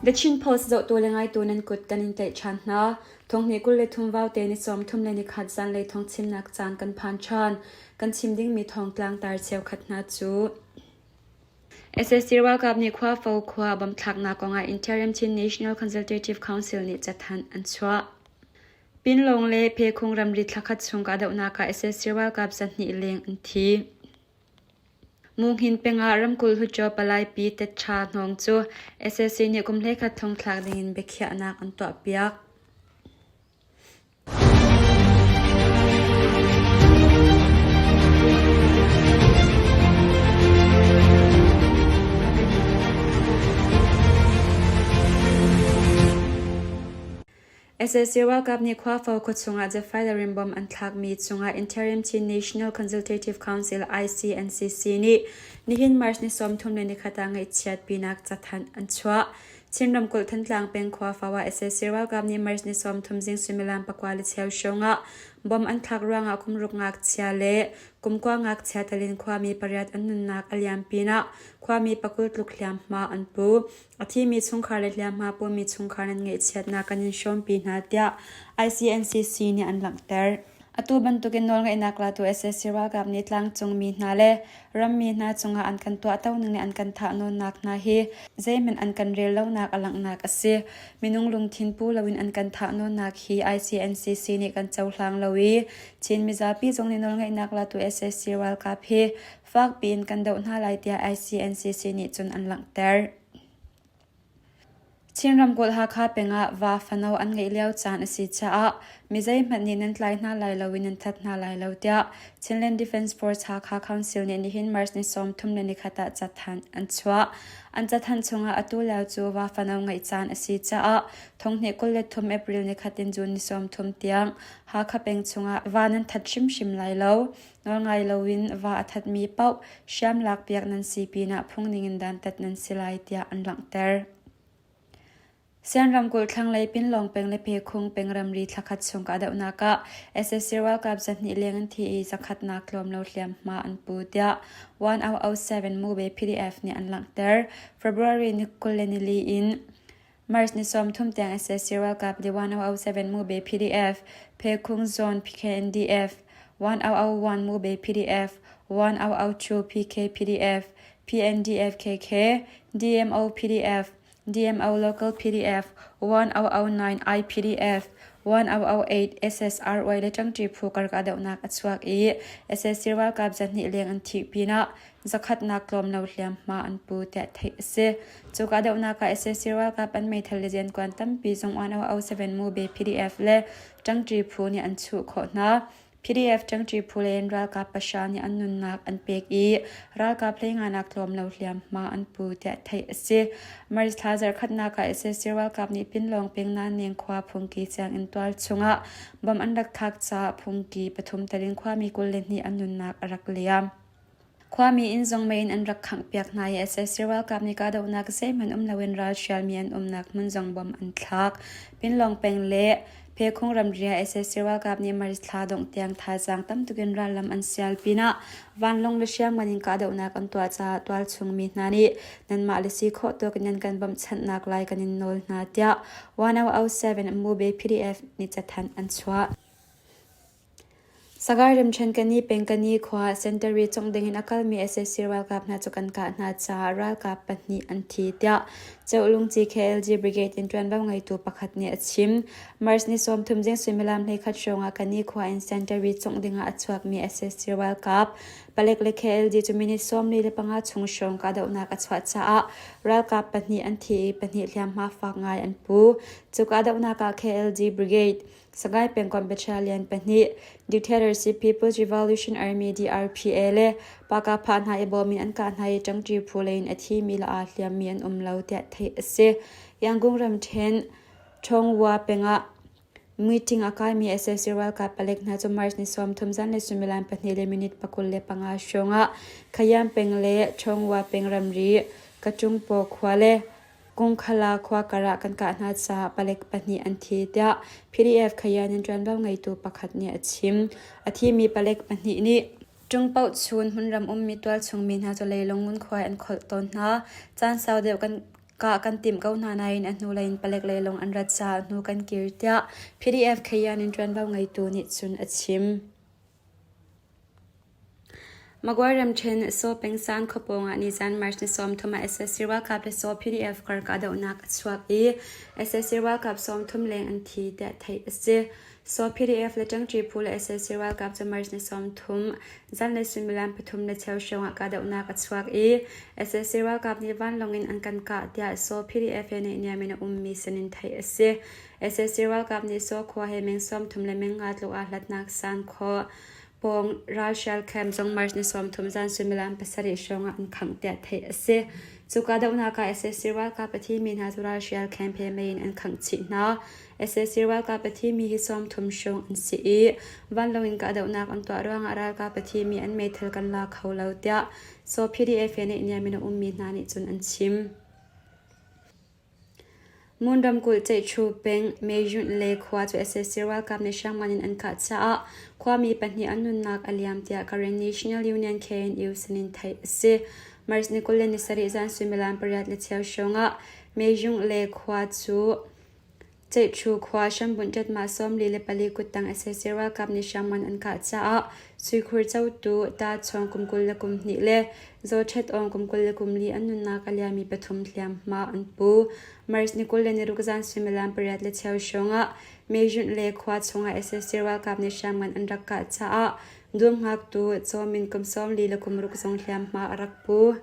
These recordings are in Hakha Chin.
The Chin Post zohtu le ngaitu nan kut kan in tlaih ṭhan hna. Thonghnih 23 vaute ni 30 le nikhat zanlei thawngchimnak caan kan phan ṭhan. Kan chim dingmi thawngtlang tar cheukhat hna cu sac ralkap nih Khuafo khua bomthlaknak kongah Interim Chin National Consultative Council nih cathanh an chuah. Pinlawng le Phekhung ramri thlakhat chung kahdohnak ah sac ralkap 200 leng an thi. Munghin peng ah ramkulh Hluttaw palai Pi Tet Tha Hnawng cu sac nih kum 11 thongthlak dingin biakhiahnak an tuahpiak. Sac ralkap nih Khuafo khuachung ah Jafai rimbom an thlakmi cungah Interim Chin National Consultative Council ICNCC nih nihin March ni 31 ah ngaihchiatpinak cathanh an chuah. Chin ramkulh Thantlang peng Khuafo ah sac ralkap nih March ni 30 zing suimilam 9:15 hrawng ah bom an thlak ruangah kum ruk ngakchia le kum kua ngakchia telin khuami pariat an nunnak a liam pinah khuami pakul tluk hliamhma an pu. A thimi chungkhar le hliamhma pumi chungkhar nan ngaihchiatnak kan in hrawmpi hna tiah ICNCC nih an langhter. Atu bantukin nawlngeihnak latu sac ralkap nih tlangcungmi hna le rammi hna cungah an kan tuahto ning le an kan thahnawnnak hna hi zeihmanh an kan rel lonak a langhnak a si. Minung lungthin pu loin an kan thahnawnnak hi ICNCC nih kan cohlang lo i Chin mizapi zong nih nawlngeihnak latu sac ralkap hi Fakpi in kan doh hna lai tiah ICNCC nih cun an langhter. Chin ramkulh Hakha peng ah va fano an ngeih lio caan a si caah mi zeihmanh nih nan tlai hna lai lo i nan that hna lai lo tiah Chinland Defence Force Hakha Council nih nihin March ni 31 ah cathanh an chuah. An cathanh chungah atu lio cu va fano ngeih caan a si caah thonghnih 23 April ni khat in June ni 30 tiang Hakha peng chungah va nan that hrimhrim lai lo. Nawlngai loin va a thatmi paoh hriam lakpiak nan si pinah phung ningin dantat nan si lai tiah an langhter. Sian ramkulh thlanglei Pinlawng peng le Phekhung peng ramri thlakhat chung kahdohnak ah sac ralkap 200 leng an thi i zakhatnak tlawm lo hliamhma an pu tiah 1007 Mube PDF nih an langhter. February ni 24 in March ni 30 tiang sac ralkap le 1007 Mube PDF, Phekhung Zone PKNDF, 1001 Mube PDF, 1002 PK PDF, PNDF KK, DMO PDF, DMO Local PDF, 1009 IPDF, 1008 SSRY le ṭangṭi phu kar kahdohnak a chuak i sac ralkap 200 leng an thih pinah zakhatnak tlawm lo hliamhma an pu tiah theih a si. Cu kahdohnak ah sac ralkap an meithal le riankuan tampi zong 1007 Mube PDF le ṭangṭi phu nih an chuh khawh hna. PDF ṭangṭi phu le ralkap pahra nih an nunnak an pek i ralkap hleinganak tlawm lo hliamhma an pu tiah theih a si. March thla zarhkhatnak ah sac ralkap nih Pinlawng peng Naneng khua phungki sianginn tual chungah bom an rak thlak caah phungki pathum telin khuami 22 an nunnak a rak liam. Khuami inn zong mei in an rak khanghpiak hna i sac ralkap nih kahdohnak zeihmanh um loin ralhrialmi an umnak hmun zong bom an thlak. Pinlawng peng le Phekhung ramri ah sac ralkap nih March thla dongh tiang thazaang tam tuk in rallam an sial pinah vanlawng le hriamngan in kahdohnak an tuah caah tualchung mi hna nih nanmah le si khawh tawk in nan kan bawmhchanhnak lai kan in nawl hna tiah 1007 Mube PDF nih cathanh an chuah. Sagaing ramṭhen Kani peng Kani khua Sentari cawngh dingin a kalmi sac ralkap hna cu kan kah hna caah ralkap pahnih an thi tiah Ceulungci KLG Brigade in ṭuanvo ngeitu pakhat nih a chim. March ni 30 zing suimilam 11 hrawngah Kani khua in Sentari cawngh dingah a chuakmi sac ralkap palek le KLG cu minute 45 chung hrawng kahdohnak a chuah caah ralkap pahnih an thi i pahnih hliamhma fak ngai an pu. Cu kahdohnak ah KLG Brigade Sagaing pengkomh battalion pahnih Dictatorship People's Revolution Army DRPA le Pakapha hna i bawm in an kah hna i ṭangṭi phu lei in a thimi le aa hliammi an um lo tiah theih a si. Yangon ramṭhen Ṭhawngwa peng ah meeting a kaimi sac ralkap palek hna cu March ni 30 zanlei suimilam 2 le minute 25 hrawng ah Khayam peng le Ṭhawngwa peng ramri Kachungpaw khua le Kungkhala khua kar ah kan kah hna caah palek pahnih an thi tiah PDF Khayan in ṭuanvo ngeitu pakhat nih a chim. A thimi palek pahnih nih Ṭungpoh chun hmunram ummi tualchung mi hna cu leilung ngunkhuai an kholh tawn hna. Caan sau deuh kan. Kah kan timh ko hna nain a hnulei in palek lei lawng an rat caah hnu kan kir tiah PDF Khayan in ṭuanvo ngeitu nih cun a chim. Magway ramṭhen Saw pengsan khuapawng ah nizan March ni 30 ah sac ralkap le Saw PDF kar kahdohnak a chuak i sac ralkap 30 leng an thi tiah theih a si. Saw PDF le ṭangṭi phu le sac ralkap cu March ni 30 zanlei suimilam pathum le cheu hrawng ah kahdohnak a chuak i sac ralkap nih vanlawng in an kan kah tiah Saw PDF he naihniam in a ummi sinin theih a si. Sac ralkap nih Saw khua he meng 30 le meng nga tluk aa hlatnak sang khua pawng ralhrial camp zong March ni 30 zan suimilam pasarih hrawng ah an khangh tiah theih a si. Cu kahdohnak ah sac ralkap a thimi hna cu ralhrial camp he mei in an khangh chih hna. Sac ralkap a thimi hi 30 hrawng an si i vanlawng in kahdohnak an tuah ruangah ralkap a thimi an meithal kan la kho lo tiah Saw PDF he naihniam in a ummi hna nih cun an chim. Mon ramkulh Ceihṭhu peng Meyunh le khua cu sac ralkap nih hriamngan in an kah caah khuami pahnih an nunnak a liam tiah Karen National Union KNU sinin theih a si. March ni 27 zan suimilam pariat le cheu hrawng ah Meyunh le khua cu Ceihṭhu khua hrambunh ṭatmah 44 kuttang sac ralkap nih hriamngan an kah caah suikhur cotu Ta Chawng kum 22 le Zaw Ṭhet Aung kum 24 an nunnak a liammi pathum hliamhma an pu. March ni 26 zan suimilam pariat le cheu hrawng ah Meyunh le khua chungah sac ralkap nih hriamngan an rak kah caah dum hngaktu Caw Min kum 46 zong hliamhma a rak pu.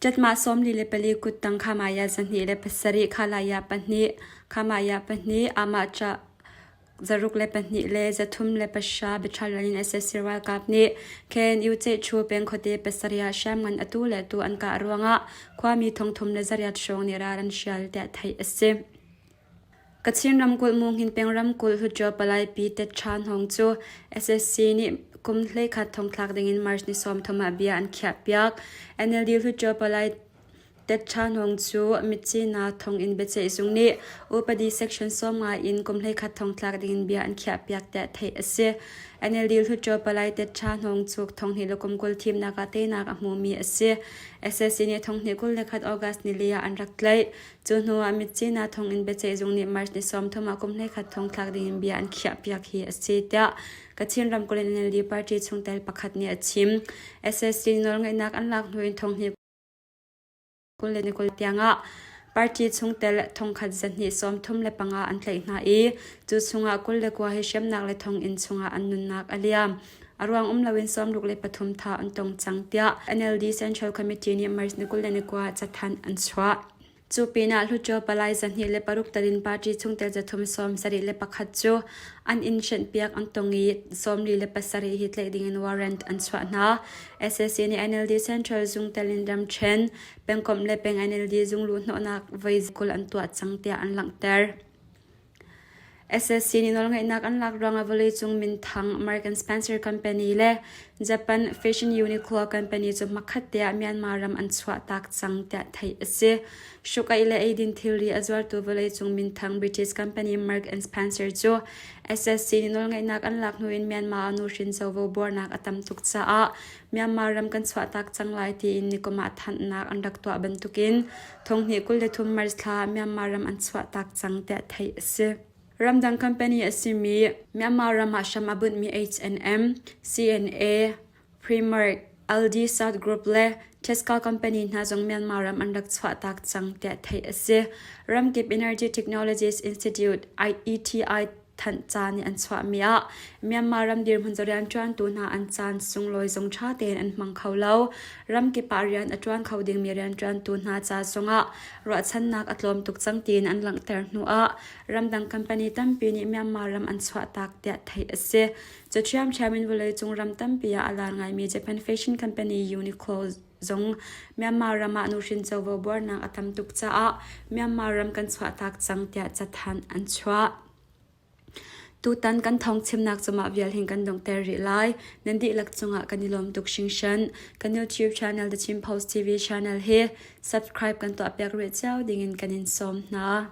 Ṭatmah 44 kuttang khamaya 27 khalaya pahnih khamaya pahnih amah ṭah 62 le 303 battalion in sac ralkap nih KNU Ceihṭhu peng khuate pasarih ah hriamngan atu le atu an kah ruangah khuami thongthum le zariat hrawng nih ral an hrial tiah theih a si. Kachin ramkulh Munghin peng ramkulh Hluttaw Palai Pi Tet Tha Hnawng cu SSC nih kum 11 thongthlak dingin March ni 30 ah bia an khiahpiak. NLD Hluttaw Palai Tet Tha Hnawng cu Myitkyina thonginn biaceihzung nih upadi section 15 in kum 11 thongthlak dingin bia an khiahpiak tiah theih a si. NLD Hluttaw Palai Tet Tha Hnawng cu thonghnih le kum 20 thimnak ah teinak a hmumi a si. SSC nih thonghnih 21 August nili ah an rak tlaih. Cu hnuah Myitkyina thonginn biaceihzung nih March ni 30 ah kum 11 thong thlak dingin bia an khiahpiak hi a si tiah Kachin ramkulh in NLD party chungtel pakhat nih a chim. SSC nawlngeihnak an lak hnu in thong hnih kul le ni 20 tiangah party chungtel thongkhat zahnih 35 an tlaih hna i cu chungah 29 hi hriamnak le thonginn chungah an nunnak a liam. A ruang um loin 63 tha an tong cang tiah NLD Central Committee nih March ni 29 cathanh an chuah. Cu pinah Hluttaw palai 26 talin party chungtel zathum 71 cu an inn hrenhpiak an tong i 47 hi tlaih dingin warrant an chuah hna. SAC nih NLD Central zung telin ramṭhen, pengkomh le peng NLD zung luhhnawhnak voi 20 an tuah cang tiah an langhter. SSC nih nawlngeihnak an lak ruangah vawleicung minthang American Spencer Company le Japan Fashion Uniqlo Company cu hmakhat te ah Myanmar ram an chuahtak cang tiah theih a si. Hrukaih le eidin thilri a zuartu vawleicung minthang British company Mark and Spencer cu SSC nih nawlngeihnak an lak hnu in Myanmar ah nuhrin covo buarnak a tam tuk caah Myanmar ram kan chuahtak cang lai tiin nikum ah thanhnak an rak tuah bantukin Thonghnih 23 March thla ah Myanmar ram an chuahtak cang tiah theih a si. Ramdang company a simi Myanmar ram ah hram a bunhmi H&M, CNA, Primark, Aldi South Group le Tesco company hna zong Myanmar ram an rak chuahtak cang tiah theih a si. Ramkip Energy Technologies Institute IETI thanhca nih an chuahmi ah Myanmar ram dirhmun cu rianṭuantu hna an caan sunglawi zong ṭha tein an hmang kho lo. Ramkip ah rian a ṭuan kho dingmi rianṭuantu hna ca zongah ruahchannak a tlawm tuk cang tiin an langhter hnuah ramdang company tampi nih Myanmar ram an chuahtak tiah theih a si. Cu ṭhiamṭhiam in vawleicung ram tampi ah a lar ngaimi Japan fashion company Uniqlo zong Myanmar ram ah nuhrin covo buarnak a tam tuk caah Myanmar ram kan chuahtak cang tiah cathanh an chuah. Tutan kan thawngchimnak cu mah vial hin kan donghter rih lai. Nan dihlak cungah kan i lawm tuk hringhran. Kan YouTube channel The Chin Post TV channel hi subscribe kan tuahpiak rih cio dingin kan in sawm hna.